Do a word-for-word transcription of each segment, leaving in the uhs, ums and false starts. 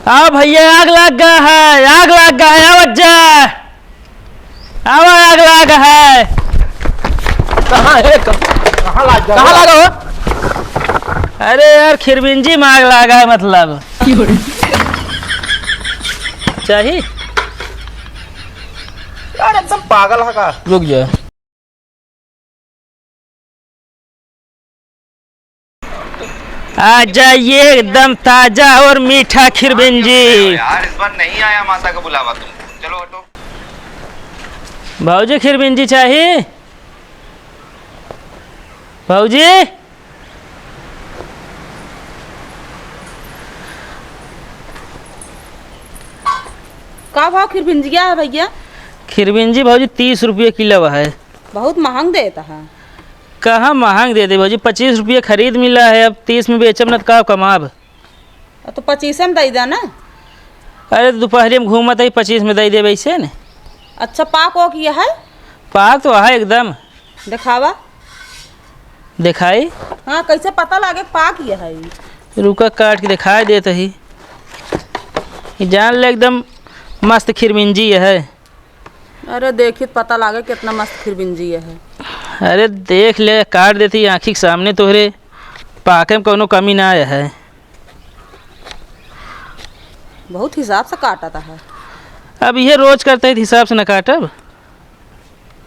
आओ भइया, आग लाग गा है, आग लाग गा है, आवत जा। आवा, आग लाग है। कहाँ है? कहाँ लाग गा? कहाँ लाग हो? अरे यार, खिरबिंजी में आग लाग है, मतलब। चाही? यार, एकदम पागल है का? रुक जा। आ जाइए, एकदम ताजा और मीठा खिरबिंजी। यार, इस बार नहीं आया माता का बुलावा तुमको। चलो हटो। भौजी, खिरबिंजी चाही? भौजी? का भाव खिरबिंजिया है भइया? खिरबिंजी भौजी तीस रुपये किलो है। बहुत महंग देता है। कहाँ महंग दे दे भौजी, पच्चीस रुपये खरीद मिला है, अब तीस में बेचब न त का कमाब? अ, तो पच्चीस में दइ दे ना। अरे, तो दुपहरी में घूमत है, पच्चीस में दइ देब ऐसे ने। अच्छा, पाक ओक यह है? पाक तो है एकदम। देखावा। देखाई? हाँ, कैसे पता लागे पाक यह है? रुका, काट के देखाई देत ही। ये जान ले, एकदम मस्त खिरबिंजी है। अरे देखी त पता लागे कितना मस्त खिरबिंजी है। अरे देख ले, काट देती आँखी के सामने तोहरे, पाके में कौनो कमी ना आया है। बहुत हिसाब से काटत है। अब ये रोज करते ही हिसाब से न काटब।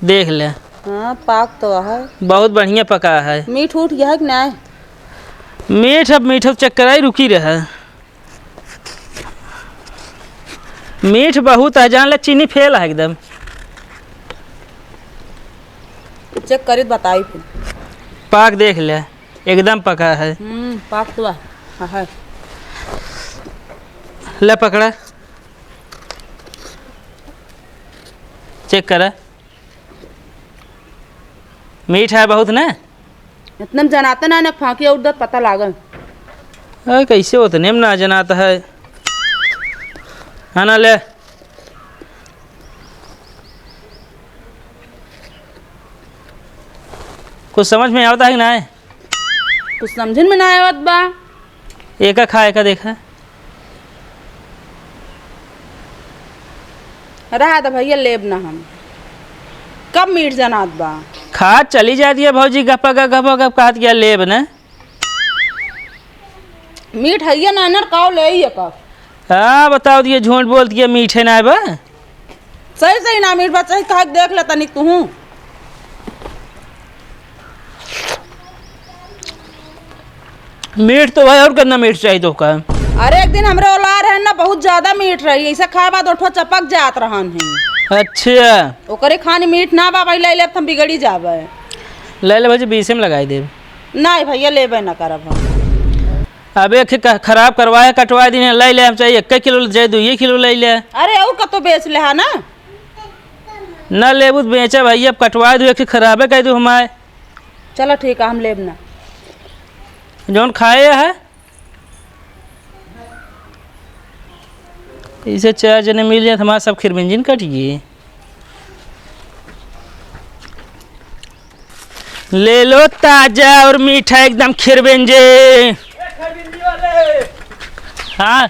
देख ले। हाँ, पाक तो है। बहुत बढ़िया पका है। मीठ उठ गया है कि नहीं? मीठ अब मीठ चक्कर आई रुकी रहा। मीठ बहुत है, जान ले चीनी फेल है एकदम। चेक करी त बताई फिर। पाक देख ले, एकदम पका है। हम्म, पाक तो है। हाँ, है। ले पकड़ा, चेक करा। मीठ है बहुत ना? इतना में जनाता ना, ना फांकी उड़त पता लागल। अरे कैसे उतने में ना जनाता है? हाँ ना ले। कुछ समझ में आवता है कि ना? कुछ समझन में ना आवत बा। एका खा, एका देखा। रहा त भइया, लेब ना हम। कब मीठ जनात बा? खा चली जाती है भौजी, गपा गप, गपा गप कहत गया लेब ना। मीठ हइये ना, नर काव ले ही है कब? हाँ, बताओ, ये झूठ बोलती है, मीठे ना बा। सही सही ना मीठ बा, सही खा के देख ले तनिक तू। मीठ तो भाई, और कितना मीठ चाहिए तो का? अरे, एक दिन हमरे ओलार है ना, बहुत ज्यादा मीठ रही, ऐसे खाए बाद ओठवा चपक जात रहन है। अच्छा। ओकरे खानी मीठ ना बा भाई, ले ले, अब हम बिगड़ी जाबे। ले ले भौजी, बीसे में लगाई देब। नहीं भइया, लेबे ना करब हम। अब एक ख-, खराब करवाए, कटवाए दिन, ले ले, हम चाहे एक किलो ले, चाहे दुइये किलो ले ले। अरे, और कतो बेच ले हा ना? ना लेबू त बेचा भाई, अब कटवाए दू, एक खराबे कह दू हमारे। चलो ठीक है, हम लेब ना। जौन खाए है, इसे चार जने मिल जाए, हमारा सब खिरबिंजिन कट गई। ले लो ताजा और मीठा एकदम खिरबिंजी। हाँ।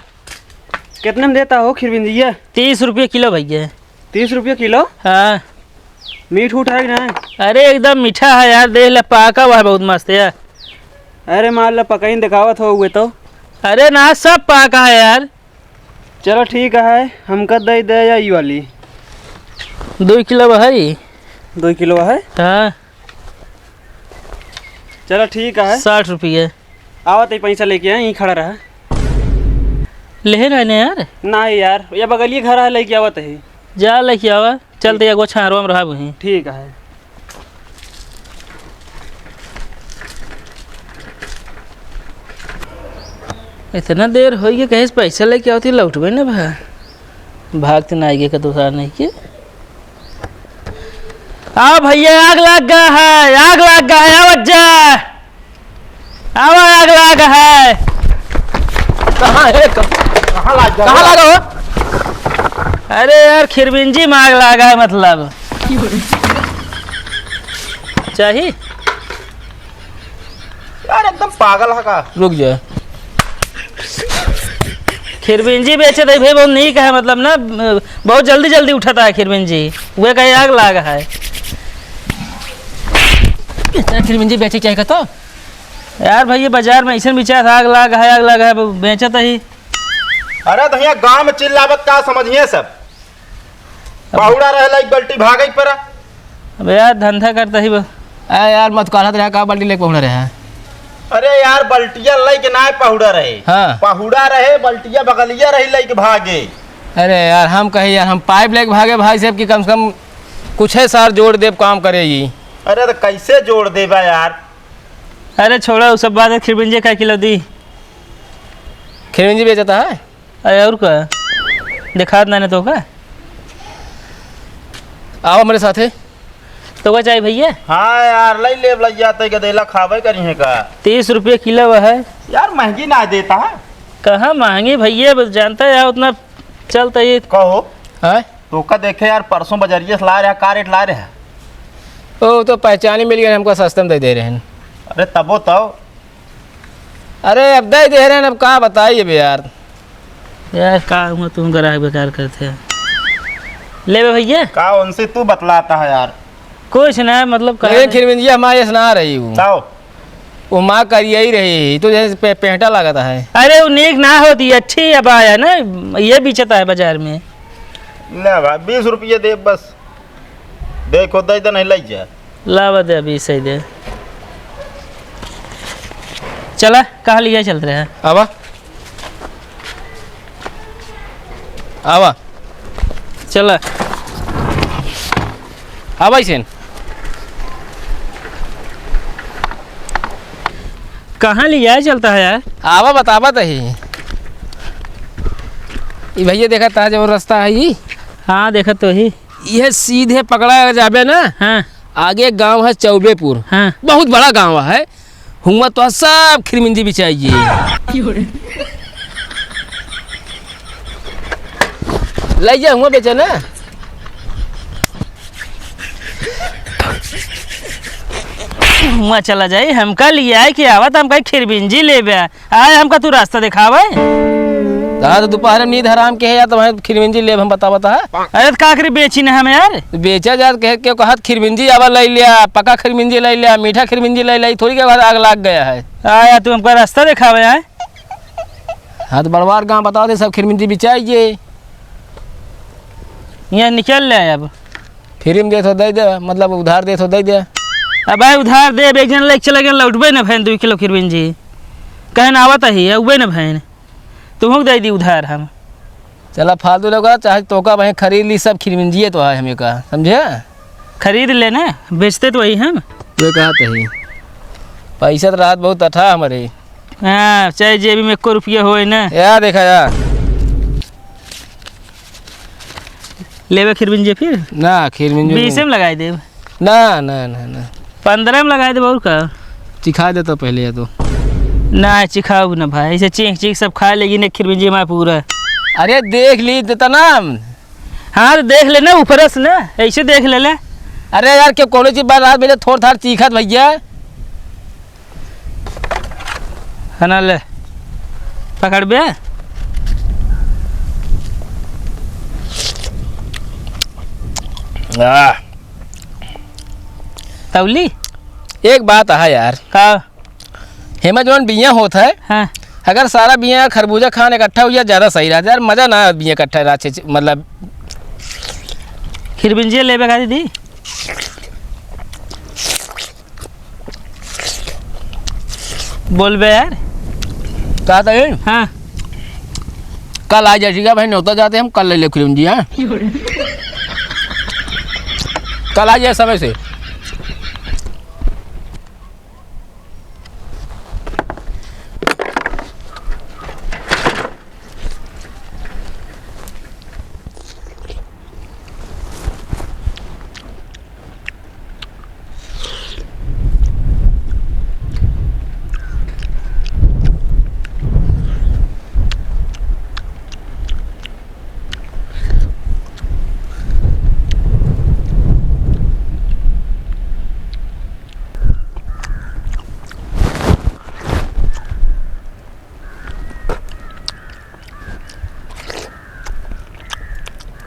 कितने में देता हो खिरबिंजिया? तीस रुपये किलो भैया। तीस रुपये किलो? हाँ। मीठ उठ है कि नहीं? अरे एकदम मीठा है यार, देख ले, पाका हुआ है, बहुत मस्त है यार। अरे मार ला, पकाइन दिखावत हो हुए तो। अरे ना, सब पाका है यार। चलो ठीक है, हमका दे दे या ई वाली। दो किलो है ई। दो किलो है? हाँ। चलो ठीक है। साठ रुपये। आवत ही पैसा लेके आए, यहीं खड़ा रहा। लेहे रहने यार। नहीं यार, ये बगलिए घर है, लेके आवत ही। जा लेके आवा। चल, तो एगो छारवा में रहा वहीं। ठीक है। इतना देर होई गया, कहीं से पैसा लेके आवती, लौटबे ना भा। भागते ना आइए का दोसार नहीं के। आ भैया, आग लग गया है, आग लग गया है, आवत जा। आवा, आग लाग है। कहाँ है? क-, कहाँ लाग गया? कहाँ लागा हो? अरे यार, खिरबिंजी में आग लागा है, मतलब। चाही? यार, एकदम पागल है का? रुक जा। खिरबिंजी बेचत है भाई, बहुत नीक है, मतलब ना, बहुत जल्दी जल्दी उठत है खिरबिंजी, उहे कहे आग लाग है। इतना खिरबिंजी बेचे चाहे का तो? यार भाई, ये बाजार में ऐसन बिचात है, आग लाग है, आग लाग है, बेचत ही। अरे तो हियाँ गाँव में चिल्लावत का समझिए सब। पहुड़ा रहे लाइक बल्टी भागई परा। अबे यार, धंधा करता ही बा। ए यार, मत कहत रहा का बल्टी लेके पहुड़ा रहे? अरे यार, बल्टिया लइके नाय पहुड़ा रहे। हाँ। पहुड़ा रहे, बल्टिया बगलिया रही लइके भागे। अरे यार, हम कहे यार, हम पाइप लेके भागे भाई साहब कि कम से कम कुछ है सार जोड़ देब काम करे ई। अरे तो कैसे जोड़ देबा यार? अरे छोड़ा, उ सब बात है, खिरबिंजे का किलो दी? खिरबिंजी बेचता है? अरे और का? देखात ना तो का? आओ हमरे साथे। तो का चाही भइया? हाँ यार, लइ लेब, लइ जाते के देला खाबे करिहे का? तीस रुपये किलो है। यार महँगी ना देता है। कहाँ महँगी भइया, बस जानता है यार, उतना चलता ये। कहो। हाँ? तो का देखे यार, परसों बजरिया से ला रहा, का रेट ला रहा? ओ, तो पहचानी मिल गए, हमका सस्ते में दे दे रहे हैं। अरे तबो तो। अरे अब दे दे रहे हैं, अब का बताई अब यार। यार का हुआ, तुम ग्राहक बेकार करते हैं। लेबे भइया? का उनसे तू बतलाता है यार? कुछ ना, मतलब का लेकिन है? खिरबिंजिया हमारे से ना रही हूँ। ताओ। वो माँ करिया ही रही, तो जैसे पे-, पेंटा लागत है। अरे वो नीक ना होती, अच्छी अब आया ना, ये बिचता है बाजार में। ले भाई, बीस रुपये दे बस। देखो, दे दे, नहीं लइ जा। लावा दे, अभी सही दे। चला, कहाँ लिया चलत रहे? आवा। आवा। चला। आवा इसेन। कहाँ लिया चलता है यार? आवा, बतावा तही। ई भइया देखत है जो रस्ता है ई? हाँ, देखत तो ही। यह सीधे पकड़ा जाबे ना, हाँ। आगे गाँव है चौबेपुर। हाँ। बहुत बड़ा गाँव है। हुआँ तो सब खिरमिंजी बिचाइए। लइ जा, हुआँ बेचे ना। हुआँ चला जाई, हमका लियाए के आवत, हमका खिरमिंजी लेबे। आए हमका तू रास्ता देखावे। हाँ, तो दोपहर में नींद हराम के है यार, तो वहीं खिरमिंजी लेब हम, बता, बता। अरे तो का करी, बेची ना हम यार। तो बेचा जात कहे, क्यों कहत खिरमिंजी आवा लइ लिया, पका खिरमिंजी लइ लिया, मीठा खिरमिंजी लइ लिया, थोड़ी के बाद आग लाग गया है। आया तू हमका रास्ता देखावे आए। हाँ, तो बड़वार गाँव बता दे, सब खिरमिंजी बिचाइए। यहाँ निकल ले अब। फ्री में देत हो दे दे, मतलब उधार देत हो दे दे। अब भाई उधार दे, एक जन लेके चला गया, लौटबे न भैन दुई किलो खिरबिंजी। कहे ना आवत ही, अउबे न भैन। तुहूँ के दे दी उधार हम। चला फालतू लोग, चाहे तोका भाई खरीद ली, सब खिरबिंजिए तो है हमें का, समझे? खरीद ले ना, बेचते तो वही हम। वे कहा तो ही। पैसा तो रात बहुत अठा हमारे। हाँ, चाहे जेबी में एको रुपया होए ना। या देखा या। लेबे खिरबिंजे फिर? ना, खिरबिंजे बीसे में लगाई देब। ना, ना, ना, ना। पन्द्रह में लगाई देब, और का? चिखा दे तो पहले या तो। ना, चिखाऊ ना भाई, ऐसे चीख चीख सब खा लेगी ने खिरबिंजे में पूरा। अरे देख ली देता ना। हाँ, तो देख ले ना, ऊपर से ना, ऐसे देख ले ले। अरे यार, क्यों कोनो चीज बार रात में थोड़ थाड़ चीखत भैया? है ना, ले, पकड़ बे। आह। तौली? एक बात है यार। का? हेमा जौन बिया होत है, हाँ। अगर सारा बिया खरबूजा खान इकट्ठा हो जाए, ज्यादा सही रहता यार, मजा ना आवे बिया इकट्ठा रहते, मतलब। खिरबिंजिया लेबे का दीदी? बोलबे यार। का था ये? हाँ। कल आ जाए, ठीक है भाई, न्योता जाते हम, कल ले ले खिरबिंजिया, हाँ? कल आ जाए समय से।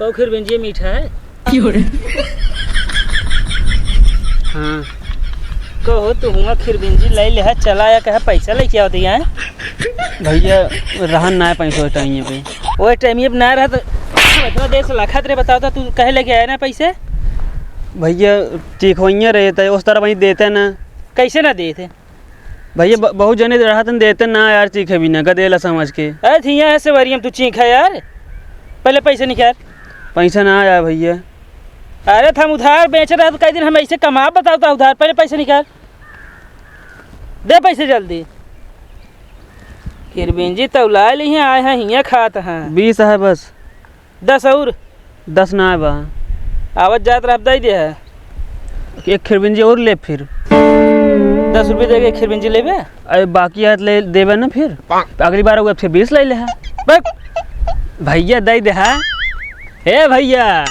ओ खिरबिंजी मीठा है। क्यों रे? हाँ। कहो तू हुआ खिरबिंजी लै लेहा, चला आया, कहा पैसा लेके आवत है। भैया, रहन ना है पैसा टाइम पे। ओए टाइम पे ना रहा तो इतना देर से लखत रहे, बताओ तो तू कहे लेके आया ना पैसे? भैया, ठीक होइए रहे तो उस तरह वहीं देते ना। कैसे ना देते? भैया, ब-, बहुत जने रहत हैं, देते ना यार, चीखे भी ना, गदेला समझ के। अरे थिया है सेवरियम, तू चीखा यार, पहले पैसे निकाल। पैसा ना आया भैया। अरे, त हम उधार बेच रहे तो कई दिन हम ऐसे कमा, बताओ तो उधार, पहले पैसे निकाल, दे पैसे जल्दी। खिरबिंजी तौला लिहे, आए हैं हियाँ खात हैं। बीस है बस। दस और। दस ना बा। आवत जात रह, दे दे है। एक खिरबिंजी और ले फिर। दस रुपये दे के खिरबिंजी लेबे? अरे बाकी है ले देबे ना फिर। अगली बार हुआ फिर बीस ले ले है। बक। भैया दे दे है। ए भैया,